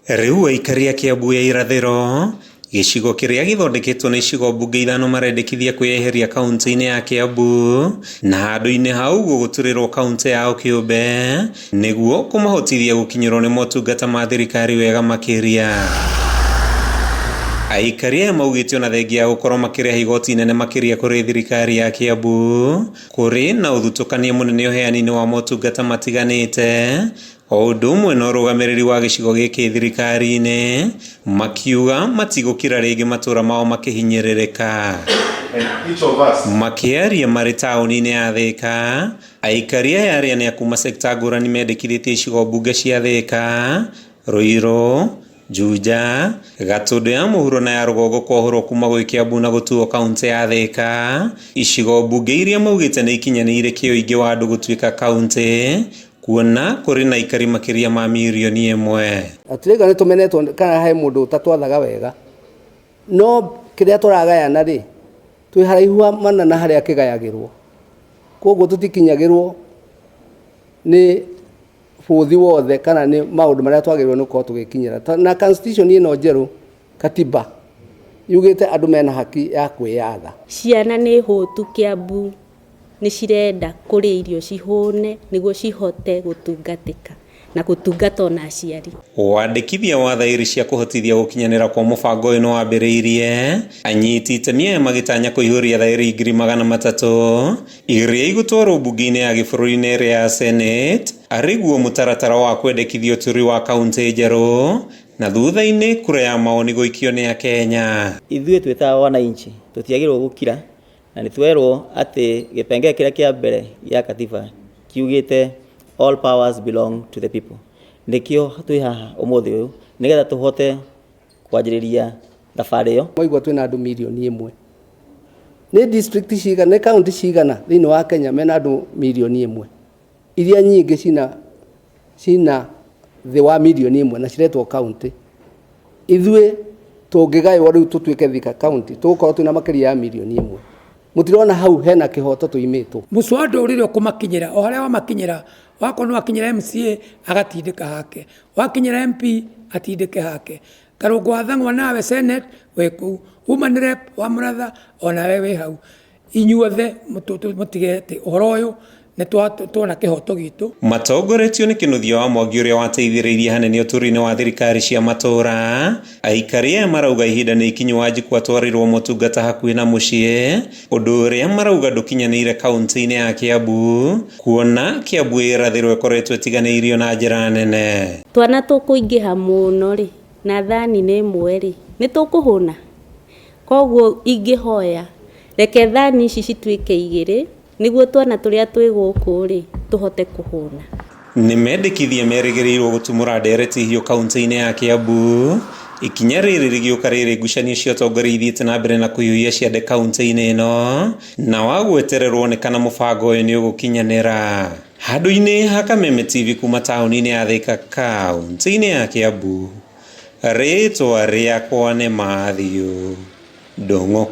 Rĩu aikari a Kiambu ya irathĩro, gĩcigo kĩrĩa gĩthondeketwo nĩ icigo mbunge ithano marendekithia kwĩyeheria kaunti-inĩ ya Kiambu na handũ-inĩ ha ũguo gũturĩrwo kaunti yao kĩũmbe nĩguo kũmahotithia gũkinyĩrwo nĩ motungata ma thirikari wega makĩria. Aikari aya maugĩte ona thengia ya gũkorwo makĩrĩha igoti inene makĩria kũrĩ thirikari ya Kiambu, kũrĩ na ũthutũkania mũnene ũheani-inĩ wa motungata matiganĩte o ũndũ ũmwe na ũrũgamĩrĩri wa gĩcigo gĩkĩ thirikari-inĩ, makiuga matigũkira rĩngĩ matũra mao makĩhinyĩrĩrĩka. Makĩaria marĩ taũni-inĩ ya Thĩka, aikari aya arĩa nĩ a kuma sector ngũrani mendekithĩtie icigo mbunge cia Thĩka, Ruiru, Juja, Gatũndũ ya mũhuro na ya rũgongo kwohorwo kuma gwĩ Kiambu na gũtuo kaunti ya Thĩka, icigo mbunge iria maugĩte nĩ ikinyanĩire kĩũingĩ wa andũ gũtuĩka kaunti, kuona kũrĩ na aikari makĩria ma mirioni ĩmwe. Tũrauga nĩ tũmenetwo kana he mũndũ ũtatwathaga wega, no kĩrĩa tũragayana rĩ, twĩ haraihu mana na harĩa kĩgayagĩrwo, koguo tũtikinyagĩrwo nĩ bũthi wothe kana nĩ maũndũ marĩa twagĩrĩirwo nĩ gũkorwo tũgĩkinyĩra. Na constitution ĩno njerũ, katiba, yugĩte andũ mena haki ya kwĩyatha. Ciana nĩ hũtu Kiambu nĩ cirenda kũrĩa irio cihũne nĩguo cihote gũtungatĩka na gũtungata ona aciari. Wandĩkithia wa thaĩri cia kũhotithia gũkinyanĩra kwa mũbango ũyũ nĩ wambĩrĩirie, anyiti itemi aya magĩtanya kũihũria thaĩri 300,000 iria igũtwarwo mbunge-inĩ ya gĩbũrũri na ĩrĩa ya Senate, arĩguo mũtaratara wa kwendekithia ũturi wa kaunti njerũ na thutha-inĩ kura ya mawoni gũikio nĩ Akenya. Ithuĩ twĩ ta wananchi tũtiagĩrĩirwo gũkira, na nĩ twerwo atĩ gĩpengere kĩrĩa kĩa mbere gĩa katiba kiugĩte all powers belong to the people. Nĩkĩo twĩ haha ũmũthĩ ũyũ nĩgetha tũhote kwanjĩrĩria thabarĩ ĩyo. Mwaigua twĩna andũ mirioni ĩmwe, nĩ district cigana, nĩ kaunti cigana thĩinĩ wa Kenya mena andũ mirioni ĩmwe? Iria nyingĩ cina thĩ wa mirioni ĩmwe na ciretwo kaunti. Ithuĩ tũngĩgaywo rĩu tũtuĩke Thika kaunti, tũgũkorwo twĩna makĩria ya mirioni ĩmwe. Mũtirona hau hena kĩhoto tũimĩtwo? Mũcwanda ũrĩrĩa ũkũmakinyĩra o harĩa wamakinyĩra, wakorwo nĩ wakinyĩra MCA agatindĩka hake, wakinyĩra MP atindĩke hake, Karũngũ wa Thang'wa nawe Senate wĩ kũu, woman rep wa Mũratha onawe wĩ hau. Inyuothe mũtige atĩ ũhoro ũyũ nĩ tuona kĩhoto gitũ. Matongoretio nĩ Kĩnuthia wa Mwangi ũrĩa wateithĩrĩirie hanene ũturi-inĩ wa thirikari cia matũra, aikari aya marauga ihinda nĩ ikinyu Wanjikũ atwarĩrwo motungata hakuhĩ na mũciĩ, ũndũ ũrĩa marauga ndũkinyanĩire kaunti-inĩ ya Kiambu, kuona Kiambu ĩrathĩrwo ĩkoretwo ĩtiganĩirio na njĩra nene. Twana tũkũingĩha mũno rĩ, na thani nĩ ĩmwe rĩ, nĩ tũkũhũna? Koguo ingĩhoya reke thani ici cituĩke igĩrĩ nĩguo twana tũrĩa twĩ gũkũ rĩ tũhote kũhũna. Nĩ mendekithia merĩgĩrĩirwo gũtumũra ndereti hiũ kaunti-inĩ ya Kiambu, ikinya rĩrĩ rĩgĩũka rĩrĩ ngucanio cia ũtongoria ithiĩte na mbere na kũhiũhia ciande kaunti-inĩ ĩno, na wa gwetererwo nĩ kana mũbango ũyũ nĩ ũgũkinyanĩra. Handũ-inĩ ha Kameme TV kuma taũni-inĩ ya Thika kaunti-inĩ ya Kiambu, rĩtwa rĩakwa nĩ Matthew Ndung'u.